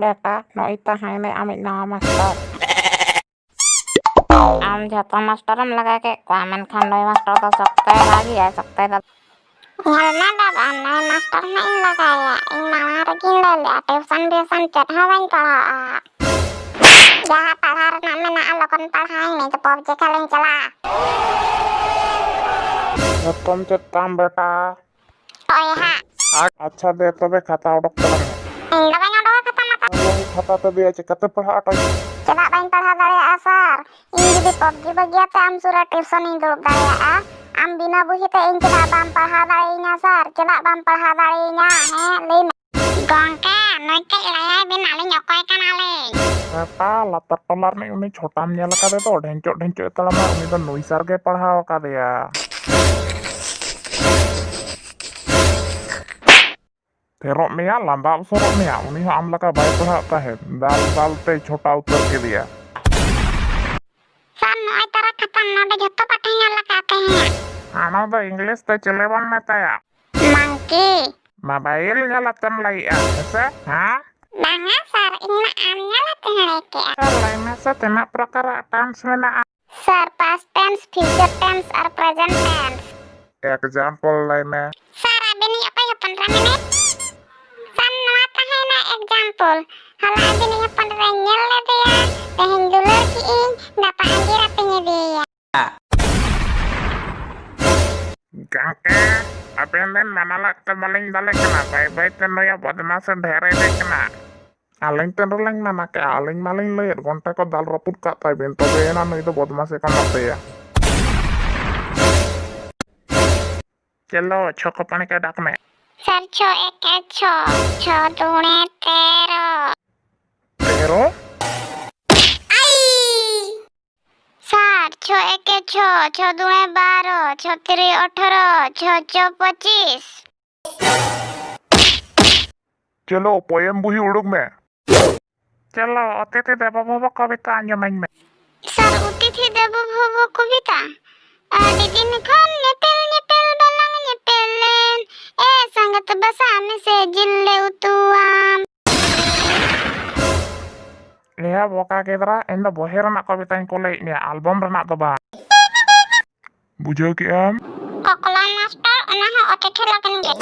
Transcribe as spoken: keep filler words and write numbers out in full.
ᱵᱮᱴᱟ, ᱱᱩᱭ ᱛᱟᱦᱮᱸᱭᱮᱱᱟᱭ ᱟᱢᱤᱡ ᱱᱟᱣᱟ ᱢᱟᱥᱴᱟᱨ᱾ ᱟᱢ ᱡᱷᱚᱛᱚ ᱢᱟᱥᱴᱟᱨᱮᱢ ᱞᱟᱜᱟ ᱠᱮᱫ ᱠᱚᱣᱟ, ᱢᱮᱱᱠᱷᱟᱱ ᱱᱩᱭ ᱢᱟᱥᱴᱟᱨ ᱫᱚ ᱥᱚᱠᱛᱚᱭ ᱨᱟᱹᱜᱤᱭᱟ, ᱥᱚᱠᱛᱚᱭ ᱫᱟ-, ᱧᱮᱞ ᱢᱮ ᱫᱟᱫᱟ, ᱱᱩᱭ ᱢᱟᱥᱴᱟᱨ ᱦᱟᱸᱜ ᱤᱧ ᱞᱟᱜᱟᱭᱮᱭᱟ᱾ ᱤᱧ ᱢᱟᱲᱟᱝ ᱨᱮᱜᱮᱧ ᱞᱟᱹᱭ ᱞᱮᱜᱼᱟ, ᱴᱤᱭᱩᱥᱚᱱ ᱯᱷᱤᱭᱩᱥᱚᱱ ᱪᱮᱫ ᱦᱚᱸ ᱵᱟᱹᱧ ᱯᱟᱲᱦᱟᱜᱼᱟ᱾ ᱡᱟᱦᱟᱸ ᱯᱟᱲᱦᱟᱣ ᱨᱮᱱᱟᱜ ᱢᱮᱱᱟᱜᱼᱟ, ᱞᱚᱜᱚᱱ ᱯᱟᱲᱦᱟᱣ ᱢᱮ, ᱯᱚᱵᱡᱤ ᱠᱷᱮᱞ ᱤᱧ ᱪᱟᱞᱟᱜᱼᱟ᱾ ᱡᱷᱚᱛᱚᱢ ᱪᱮᱫ ᱛᱟᱢ ᱵᱮᱴᱟ? ᱦᱳᱭ ᱦᱟᱸᱜ᱾ ᱟᱪᱪᱷᱟ, ᱫᱮ ᱛᱚᱵᱮ ᱠᱷᱟᱛᱟ ᱚᱰᱚᱠ ᱛᱟᱞᱟᱝ ᱢᱮ᱾ ᱤᱧ ᱫᱚ ᱵᱟᱹᱧ ᱚᱰᱚᱠᱟ ᱠᱷᱟᱛᱟ ᱢᱟᱛᱟ᱾ ᱤᱧ ᱠᱷᱟᱛᱟ ᱛᱮ ᱫᱮᱭᱟ ᱪᱤᱠᱟᱹᱛᱮ ᱯᱟᱲᱦᱟᱜ ᱟᱴᱚᱭ? ᱪᱮᱫᱟᱜ ᱵᱟᱹᱧ ᱯᱟᱲᱦᱟᱣ ᱫᱟᱲᱮᱭᱟᱜᱼᱟ ᱥᱟᱨ? ᱤᱧ ᱡᱩᱫᱤ ᱯᱚᱵᱡᱤ ᱵᱟᱹᱜᱤᱭᱟᱛᱮ ᱟᱢ ᱥᱩᱨ ᱨᱮ ᱴᱤᱭᱩᱥᱚᱱ ᱤᱧ ᱫᱩᱲᱩᱵ ᱫᱟᱲᱮᱭᱟᱜᱼᱟ, ᱟᱢ ᱵᱤᱱᱟᱹ ᱵᱚᱦᱤ ᱛᱮ ᱤᱧ ᱪᱮᱫᱟᱜ ᱵᱟᱢ ᱯᱟᱲᱦᱟᱣ ᱫᱟᱲᱮᱭᱟᱹᱧᱟ ᱥᱟᱨ? ᱪᱮᱫᱟᱜ ᱵᱟᱢ ᱯᱟᱲᱦᱟᱣ ᱫᱟᱲᱮᱭᱟᱹᱧᱟ? ᱦᱮᱸ, ᱞᱟᱹᱭ ᱢᱮ᱾ ᱜᱚᱝᱠᱮ, ᱱᱩᱭ ᱠᱟᱹᱡ ᱞᱟᱹᱭᱟᱭ ᱵᱤᱱ, ᱟᱹᱞᱤᱧ ᱚᱠᱚᱭ ᱠᱟᱱᱟᱞᱤᱧ? ᱵᱮᱴᱟ, ᱞᱟᱛᱟᱨ ᱴᱚᱞᱟ ᱨᱤᱱᱤᱡ ᱩᱱᱤ ᱪᱷᱳᱴᱟᱢ ᱧᱮᱞ ᱟᱠᱟᱫᱮ ᱫᱚ, ᱰᱷᱮᱧᱪᱚᱜ ᱰᱷᱮᱧᱪᱚᱜ ᱮ ᱛᱟᱲᱟᱢᱟ, ᱩᱱᱤ ᱫᱚ ᱱᱩᱭ ᱥᱟᱨ ᱜᱮ ᱯᱟᱲᱦᱟᱣ ᱟᱠᱟᱫᱮᱭᱟ᱾ ᱛᱷᱮᱨᱚᱜ ᱢᱮᱭᱟ, ᱞᱟᱸᱫᱟ ᱩᱥᱟᱹᱨᱚᱜ ᱢᱮᱭᱟ, ᱩᱱᱤ ᱦᱚᱸ ᱟᱢ ᱞᱮᱠᱟ ᱵᱟᱭ ᱯᱟᱲᱦᱟᱜ ᱛᱟᱦᱮᱸᱫ, ᱫᱟᱞ ᱫᱟᱞ ᱛᱮᱭ ᱪᱷᱳᱴᱟ ᱩᱛᱟᱹᱨ ᱠᱮᱫᱮᱭᱟ᱾ ᱥᱟᱨ, ᱱᱚᱜᱼᱚᱭ ᱛᱟᱨᱟ ᱠᱷᱟᱛᱟᱢ ᱱᱚᱰᱮ ᱡᱷᱚᱛᱚ ᱯᱟᱴᱷᱟᱧ ᱚᱞ ᱟᱠᱟᱫ ᱛᱟᱦᱮᱸᱫ᱾ ᱦᱟᱱᱟ ᱫᱚ ᱤᱝᱞᱤᱥ ᱛᱮ ᱪᱮᱞᱮ ᱵᱚᱱ ᱢᱮᱛᱟᱭᱟ? ᱢᱟᱝᱠᱤ᱾ ᱢᱳᱵᱟᱭᱤᱞ ᱧᱮᱞ ᱟᱛᱮᱢ ᱞᱟᱹᱭᱮᱜᱼᱟ, ᱦᱮᱸᱥᱮ? ᱦᱮᱸ? ᱵᱟᱝᱟ ᱥᱟᱨ, ᱤᱧ ᱢᱟ ᱟᱢ ᱧᱮᱞ ᱟᱛᱮᱧ ᱞᱟᱹᱭ ᱠᱮᱜᱼᱟ᱾ ᱥᱟᱨ, ᱞᱟᱹᱭ ᱢᱮᱥᱮ, ᱛᱤᱱᱟᱹᱜ ᱯᱨᱚᱠᱟᱨᱟᱜ ᱴᱟᱱᱥ ᱢᱮᱱᱟᱜᱼᱟ? ᱥᱟᱨ, past tense, future tense ᱟᱨ present tense᱾ Example ᱞᱟᱹᱭ ᱢᱮ᱾ ᱥᱟᱨ, ᱟᱹᱵᱤᱱᱤᱡ ᱚᱠᱚᱭ ᱦᱚᱯᱚᱱ ᱨᱟ ᱢᱮᱱᱟᱭ? ᱥᱟᱨ, ᱱᱚᱣᱟ ᱛᱟᱦᱮᱸᱭᱮᱱᱟ example᱾ ᱦᱚᱞᱟ ᱟᱹᱵᱤᱱᱤᱡ ᱦᱚᱯᱚᱱ ᱨᱟᱧ ᱧᱮᱞ ᱞᱮᱫᱮᱭᱟ, ᱛᱮᱦᱮᱧ ᱫᱩᱞᱟᱹᱲ ᱠᱮᱜᱼᱟᱹᱧ, ᱜᱟᱯᱟ ᱟᱸᱜᱤᱨ ᱟᱹᱛᱤᱧ ᱤᱫᱤᱭᱮᱭᱟ᱾ ᱜᱚᱝᱠᱮ, ᱟᱵᱮᱱ ᱵᱮᱱ ᱢᱟᱱᱟ ᱞᱮᱫ ᱛᱮ ᱵᱟᱹᱞᱤᱧ ᱫᱟᱞᱮ ᱠᱟᱱᱟ, ᱵᱟᱹᱭ ᱵᱟᱹᱭ ᱛᱮ ᱱᱩᱭᱟᱜ ᱵᱚᱫᱢᱟᱥᱮ ᱰᱷᱮᱨ ᱤᱫᱤᱜ ᱠᱟᱱᱟ᱾ ᱟᱹᱞᱤᱧ ᱛᱤᱱ ᱨᱮᱞᱤᱧ ᱢᱟᱱᱟ ᱠᱮᱜᱼᱟ? ᱟᱹᱞᱤᱧ ᱢᱟᱞᱤᱧ ᱞᱟᱹᱭᱮᱫ ᱜᱷᱚᱱᱴᱟ ᱠᱚ ᱫᱟᱞ ᱨᱟᱹᱯᱩᱫ ᱠᱟᱜ ᱛᱟᱭ ᱵᱤᱱ, ᱛᱚᱵᱮ ᱮᱱᱟ ᱱᱩᱭ ᱫᱚ ᱵᱚᱫᱢᱟᱥᱮ ᱠᱚᱢᱚᱜ ᱛᱟᱭᱟ᱾ ᱪᱮᱞᱳ, ᱪᱷᱚ ᱠᱚ ᱯᱟᱱᱤ ᱠᱟ ᱰᱟᱠ ᱢᱮ᱾ ᱥᱟᱨ, ᱪᱷᱚ ᱮᱠᱮ ᱪᱷᱚ, ᱪᱷᱚ ᱫᱩᱬᱮ ᱛᱮᱨᱚ᱾ ᱛᱮᱨᱚ? ᱥᱟᱨ, ᱪᱷᱚ ᱮᱠᱮ ᱪᱷᱚ, ᱪᱷᱚ ᱫᱩᱬᱮ ᱵᱟᱨᱚ, ᱪᱷᱚ ᱛᱤᱨᱤ ᱟᱴᱷᱟᱨᱚ, ᱪᱷᱚ ᱪᱚ ᱯᱚᱸᱪᱤᱥ᱾ ᱪᱚᱞᱚ, poem ᱵᱩᱦᱤ ᱩᱰᱩᱠ ᱢᱮ᱾ ᱪᱚᱞᱚ, ᱚᱛᱤᱛᱷᱤ ᱫᱮᱵᱚ ᱵᱷᱚᱵᱚ ᱠᱚᱵᱤᱛᱟ ᱟᱸᱡᱚᱢᱟᱹᱧ ᱢᱮ᱾ ᱥᱟᱨ, ᱚᱛᱤᱛᱷᱤ ᱫᱮᱵᱚ ᱵᱷᱚᱵᱚ ᱠᱚᱵᱤᱛᱟ᱾ ᱟᱹᱰᱤ ᱫᱤᱱ ᱠᱷᱚᱱ ᱧᱮᱯᱮᱞ ᱧᱮᱯᱮᱞ ᱵᱟᱞᱟᱝ ᱧᱮᱯᱮᱞ ᱞᱮᱱ, ᱮ ᱥᱟᱸᱜᱟᱛ ᱵᱟᱥᱟ ᱢᱮᱥᱮ ᱡᱤᱞ ᱞᱮ ᱩᱛᱩᱣᱟᱢ᱾ ᱮᱭᱟ ᱵᱚᱠᱟ ᱜᱤᱫᱽᱨᱟᱹ, ᱤᱧ ᱫᱚ ᱵᱚᱦᱤ ᱨᱮᱱᱟᱜ ᱠᱚᱵᱤᱛᱟᱧ ᱠᱚᱞᱮᱫ ᱢᱮᱭᱟ, ᱟᱞᱵᱚᱢ ᱨᱮᱱᱟᱜ ᱫᱚ ᱵᱟᱝ᱾ ᱵᱩᱡᱷᱟᱹᱣ ᱠᱮᱜ ᱟᱢ? ᱠᱚᱠᱞᱟ ᱢᱟᱥᱴᱟᱨ, ᱚᱱᱟ ᱦᱚᱸ ᱚᱛᱮᱴᱷᱮ ᱞᱟᱜᱟᱱ ᱜᱮ᱾